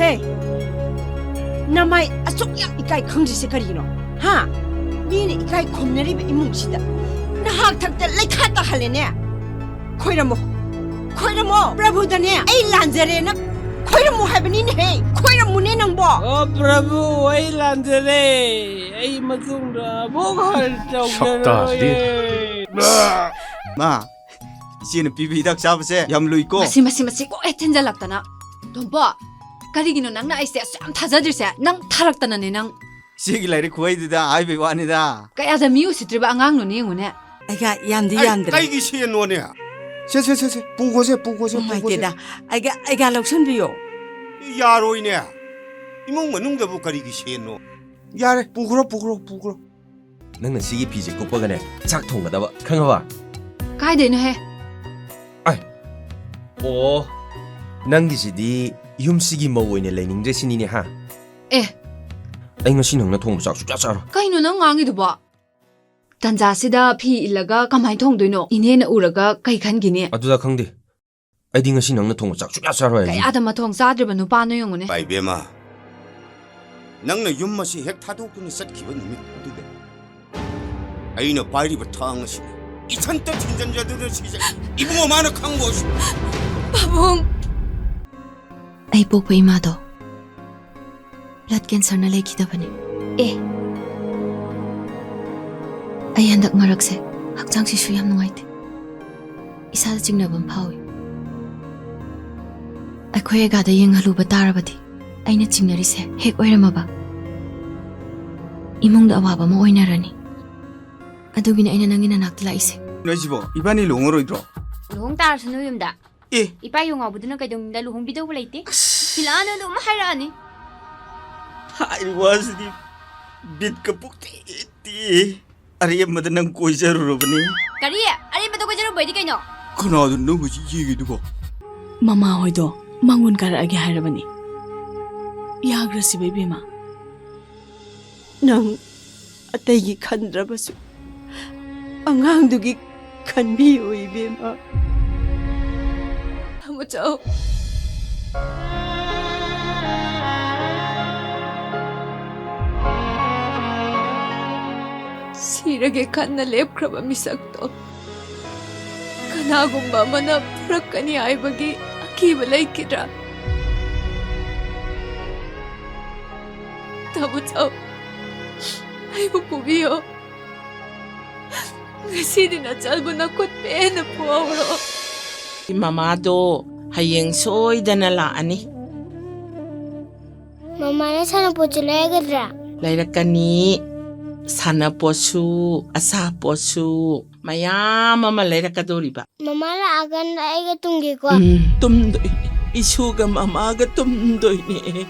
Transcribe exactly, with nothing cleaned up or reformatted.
ꯍꯦ, ꯅꯃꯥꯏ ꯑꯁꯨꯛ ꯌꯥꯝ ꯏꯀꯥꯏ ꯈꯪꯗ꯭ꯔꯤꯁꯦ ꯀꯔꯤꯒꯤꯅꯣ? ꯍꯥ? ꯃꯤꯅ ꯏꯀꯥꯏ ꯈꯨꯝꯅꯔꯤꯕ ꯏꯃꯨꯡꯁꯤꯗ ꯅꯍꯥꯛ ꯊꯛꯇ ꯂꯩꯈꯥ ꯇꯥꯍꯜꯂꯦꯅꯦ꯫ ꯈꯣꯏꯔꯝꯃꯣ, ꯈꯣꯏꯔꯝꯃꯣ, ꯄ꯭ꯔꯚꯨꯗꯅꯦ ꯑꯩ ꯂꯥꯟꯖꯔꯦꯅ ꯈꯣꯏꯔꯝꯃꯨ ꯍꯥꯏꯕꯅꯤꯅꯦꯍꯦ꯫ ꯈꯣꯏꯔꯝꯃꯨꯅꯦ ꯅꯪꯕꯣ꯫ ꯑꯣ ꯄ꯭ꯔꯚꯨ, ꯑꯩ ꯂꯥꯟꯖꯔꯦ꯫ ꯑꯩ ꯃꯇꯨꯡꯗ ꯑꯃꯨꯛ ꯍꯟꯅ ꯁꯛꯇꯥꯁꯤꯗꯤ꯫ ꯇꯧꯖꯔꯔꯣꯏꯌꯦ꯫ ꯃꯥ, ꯏꯆꯦꯅ ꯄꯤꯕ ꯍꯤꯗꯥꯛ ꯆꯥꯕꯁꯦ ꯌꯥꯝ ꯂꯨꯏꯀꯣ꯫ ꯃꯁꯤ, ꯃꯁꯤ, ꯃꯁꯤ ꯀꯣꯛ ꯍꯦꯛ ꯊꯤꯟꯖꯜꯂꯛꯇꯅ꯫ ꯇꯣꯝꯄꯣ, ꯀꯔꯤꯒꯤꯅꯣ ꯅꯪꯅ ꯑꯩꯁꯦ ꯑꯁꯨꯛ ꯌꯥꯝ ꯊꯥꯖꯗ꯭ꯔꯤꯁꯦ? ꯅꯪ ꯊꯥꯔꯛꯇꯅꯅꯦ ꯅꯪ꯫ ꯏꯆꯦꯒꯤ ꯂꯥꯏꯔꯤꯛ ꯈꯨꯍꯩꯗꯨꯗ ꯍꯥꯏꯕꯩ ꯋꯥꯅꯤꯗ꯫ ꯀꯌꯥꯗ ꯃꯤ ꯎꯁꯤꯠꯇ꯭ꯔꯤꯕ ꯑꯉꯥꯡꯅꯣꯅꯦ ꯌꯦꯡꯉꯨꯅꯦ꯫ ꯑꯩꯒ ꯌꯥꯝꯗꯤ ꯑꯩ ꯌꯥꯝꯗ꯭ꯔꯦ꯫ ꯀꯩꯒꯤ ꯁꯦꯟꯅꯣꯅꯦ? ꯁꯦ, ꯁꯦ, ꯁꯦ, ꯁꯦ, ꯄꯨꯈꯣꯁꯦ, ꯄꯨꯈꯣꯁꯦ, ꯄꯨꯈꯣꯁꯦ꯫ ꯅꯨꯡꯉꯥꯏꯇꯦꯗ꯫ ꯑꯩꯒ, ꯑꯩꯒ ꯂꯧꯁꯟꯕꯤꯌꯣ꯫ ꯌꯥꯔꯣꯏꯅꯦ꯫ ꯏꯃꯨꯡ ꯃꯅꯨꯡꯗꯕꯨ ꯀꯔꯤꯒꯤ ꯁꯦꯟꯅꯣ? ꯌꯥꯔꯦ, ꯄꯨꯈ꯭ꯔꯣ, ꯄꯨꯈ꯭ꯔꯣ, ꯄꯨꯈ꯭ꯔꯣ꯫ ꯅꯪꯅ ꯁꯤꯒꯤ ꯐꯤꯁꯦ ꯀꯨꯞꯄꯒꯅꯦ, ꯆꯥꯛ ꯊꯣꯡꯒꯗꯕ, ꯈꯪꯉꯕ? ꯀꯥꯏꯗꯩꯅꯣꯍꯦ? ꯑꯣ, ꯅꯪꯒꯤꯁꯤꯗꯤ ꯌꯨꯝꯁꯤꯒꯤ ꯃꯧ ꯑꯣꯏꯅ ꯂꯩꯅꯤꯡꯗ꯭ꯔꯦ ꯁꯤꯅꯤꯅꯦ, ꯍꯥ? ꯑꯦ꯫ ꯑꯩ ꯉꯁꯤ ꯅꯪꯅ ꯊꯣꯡꯕ ꯆꯥꯛ ꯁꯨꯡꯆꯥ ꯆꯥꯔꯣꯏ꯫ ꯀꯩꯅꯣ ꯅꯪ ꯉꯥꯡꯉꯤꯗꯨꯕꯣ? ꯇꯟꯖꯥꯁꯤꯗ ꯐꯤ ꯏꯜꯂꯒ ꯀꯃꯥꯏꯅ ꯊꯣꯡꯗꯣꯏꯅꯣ? ꯏꯅꯦꯅ ꯎꯔꯒ ꯀꯩ ꯈꯟꯈꯤꯅꯤ? ꯑꯗꯨꯗ ꯈꯪꯗꯦ꯫ ꯑꯩꯗꯤ ꯉꯁꯤ ꯅꯪꯅ ꯊꯣꯡꯕ ꯆꯥꯛ ꯁꯨꯡꯆꯥ ꯆꯥꯔꯣꯏ ꯍꯥꯏꯁꯤꯅꯤ꯫ ꯀꯌꯥꯗ ꯃꯊꯣꯡ ꯆꯥꯗ꯭ꯔꯤꯕ ꯅꯨꯄꯥꯅꯣ ꯌꯦꯡꯉꯨꯅꯦ꯫ ꯏꯕꯦꯝꯃ, ꯅꯪꯅ ꯌꯨꯝ ꯑꯁꯤ ꯍꯦꯛ ꯊꯥꯗꯣꯛꯇꯨꯅ ꯆꯠꯈꯤꯕ ꯅꯨꯃꯤꯠꯇꯨꯗ ꯑꯩꯅ ꯄꯥꯏꯔꯤꯕ ꯊꯥꯡ ꯑꯁꯤꯅ ꯏꯊꯟꯇ ꯊꯤꯟꯖꯤꯟꯖꯗꯨꯅ ꯁꯤꯖꯩ꯫ ꯏꯕꯨꯡꯉꯣ, ꯃꯥꯅ ꯈꯪꯕ ꯑꯣꯏꯁꯅꯨ꯫ ꯄꯥꯕꯨꯡ! ꯑꯩ ꯄꯣꯛꯄ ꯏꯃꯥꯗꯣ blood cancerꯅ ꯂꯩꯈꯤꯗꯕꯅꯤ꯫ ꯑꯦ꯫ ꯑꯩ ꯍꯟꯗꯛ ꯃꯔꯛꯁꯦ ꯍꯛꯆꯥꯡꯁꯤꯁꯨ ꯌꯥꯝ ꯅꯨꯡꯉꯥꯏꯇꯦ꯫ ꯏꯁꯥꯗ ꯆꯤꯡꯅꯕ ꯑꯃ ꯐꯥꯎꯏ꯫ ꯑꯩꯈꯣꯏ ꯑꯒꯥꯗ ꯌꯦꯡꯍꯜꯂꯨꯕ ꯇꯥꯔꯕꯗꯤ ꯑꯩꯅ ꯆꯤꯡꯅꯔꯤꯁꯦ ꯍꯦꯛ ꯑꯣꯏꯔꯝꯃꯕ ꯏꯃꯨꯡꯗ ꯑꯋꯥꯕ ꯑꯃ ꯑꯣꯏꯅꯔꯅꯤ꯫ ꯑꯗꯨꯒꯤꯅꯦ ꯑꯩꯅ ꯅꯪꯒꯤ ꯅꯅꯥꯛꯇ ꯂꯥꯛꯏꯁꯦ꯫ ꯅꯣꯏꯁꯤꯕꯣ ꯏꯕꯥꯅꯤ ꯂꯨꯍꯣꯡꯉꯔꯣꯏꯗ꯭ꯔꯣ? ꯂꯨꯍꯣꯡ ꯇꯥꯔꯁꯨ ꯅꯣꯏ ꯌꯨꯝꯗ꯫ ꯑꯦ꯫ ꯏꯄꯥ ꯌꯨ ꯉꯥꯎꯕꯗꯨꯅ ꯀꯩꯗꯧꯅꯨꯡꯗ ꯂꯨꯍꯣꯡꯕꯤꯗꯧꯕ ꯂꯩꯇꯦ꯫ ꯑꯁ꯫ ꯁꯤꯂꯥꯅ ꯑꯗꯨꯝ ꯍꯥꯏꯔꯛꯑꯅꯤ꯫ ꯍꯥꯏꯔꯤꯕ ꯋꯥꯁꯤꯗꯤ ꯕꯤꯠꯀ ꯄꯨꯛꯇꯦꯛ ꯇꯦꯛꯏ꯫ ꯑꯔꯦꯝꯕꯗ ꯅꯪ ꯀꯣꯏꯖꯔꯨꯔꯕꯅꯤ꯫ ꯀꯔꯤ? ꯑꯔꯦꯝꯕꯗ ꯀꯣꯏꯖꯔꯨꯕ ꯍꯥꯏꯗꯤ ꯀꯩꯅꯣ? ꯀꯅꯥꯗꯅꯣ ꯅꯪ ꯍꯧꯖꯤꯛ ꯌꯦꯡꯉꯤꯗꯨꯕꯣ? ꯃꯃꯥ ꯍꯣꯏꯗꯣ ꯃꯉꯣꯟ ꯀꯥꯔꯛꯑꯒꯦ ꯍꯥꯏꯔꯕꯅꯤ꯫ ꯌꯥꯈ꯭ꯔꯁꯤꯕ ꯏꯕꯦꯝꯃ? ꯅꯪ ꯑꯇꯩꯒꯤ ꯈꯟꯗ꯭ꯔꯕꯁꯨ ꯑꯉꯥꯡꯗꯨꯒꯤ ꯈꯟꯕꯤꯌꯨ ꯏꯕꯦꯝꯃ꯫ ꯇꯥꯃꯣꯆꯧ꯫ ꯊꯤꯔꯒꯦ ꯈꯟꯅ ꯂꯦꯞꯈ꯭ꯔꯕ ꯃꯤꯁꯛꯇꯣ ꯀꯅꯥꯒꯨꯝꯕ ꯑꯃꯅ ꯄꯨꯔꯛꯀꯅꯤ ꯍꯥꯏꯕꯒꯤ ꯑꯀꯤꯕ ꯂꯩꯈꯤꯗ꯭ꯔꯥ? ꯇꯥꯃꯣꯆꯧ, ꯑꯩꯕꯨ ꯄꯨꯕꯤꯌꯣ꯫ ꯉꯁꯤꯗꯤ ꯅꯆꯜꯕꯨ ꯅꯈꯨꯠ ꯄꯦꯟꯅ ꯄꯨꯍꯧꯔꯣ꯫ ꯃꯃꯥꯗꯣ ꯍꯌꯦꯡ ꯁꯣꯏꯗꯅ ꯂꯥꯛꯑꯅꯤ꯫ ꯃꯃꯥꯅ ꯁꯥꯟꯅꯄꯣꯠꯁꯨ ꯂꯩꯔꯒꯗ꯭ꯔꯥ? ꯂꯩꯔꯛꯀꯅꯤ꯫ ꯁꯥꯟꯅꯄꯣꯠꯁꯨ, ꯑꯆꯥꯄꯣꯠꯁꯨ ꯃꯌꯥꯝ ꯑꯃ ꯂꯩꯔꯛꯀꯗꯧꯔꯤꯕ꯫ ꯃꯃꯥ ꯂꯥꯛꯑꯀꯥꯟꯗ ꯑꯩꯒ ꯇꯨꯝꯒꯦꯀꯣ꯫ ꯎꯝ, ꯇꯨꯝꯗꯣꯏꯅꯦ꯫ ꯏꯁꯨꯒ ꯃꯃꯥꯒ ꯇꯨꯝꯗꯣꯏꯅꯦ꯫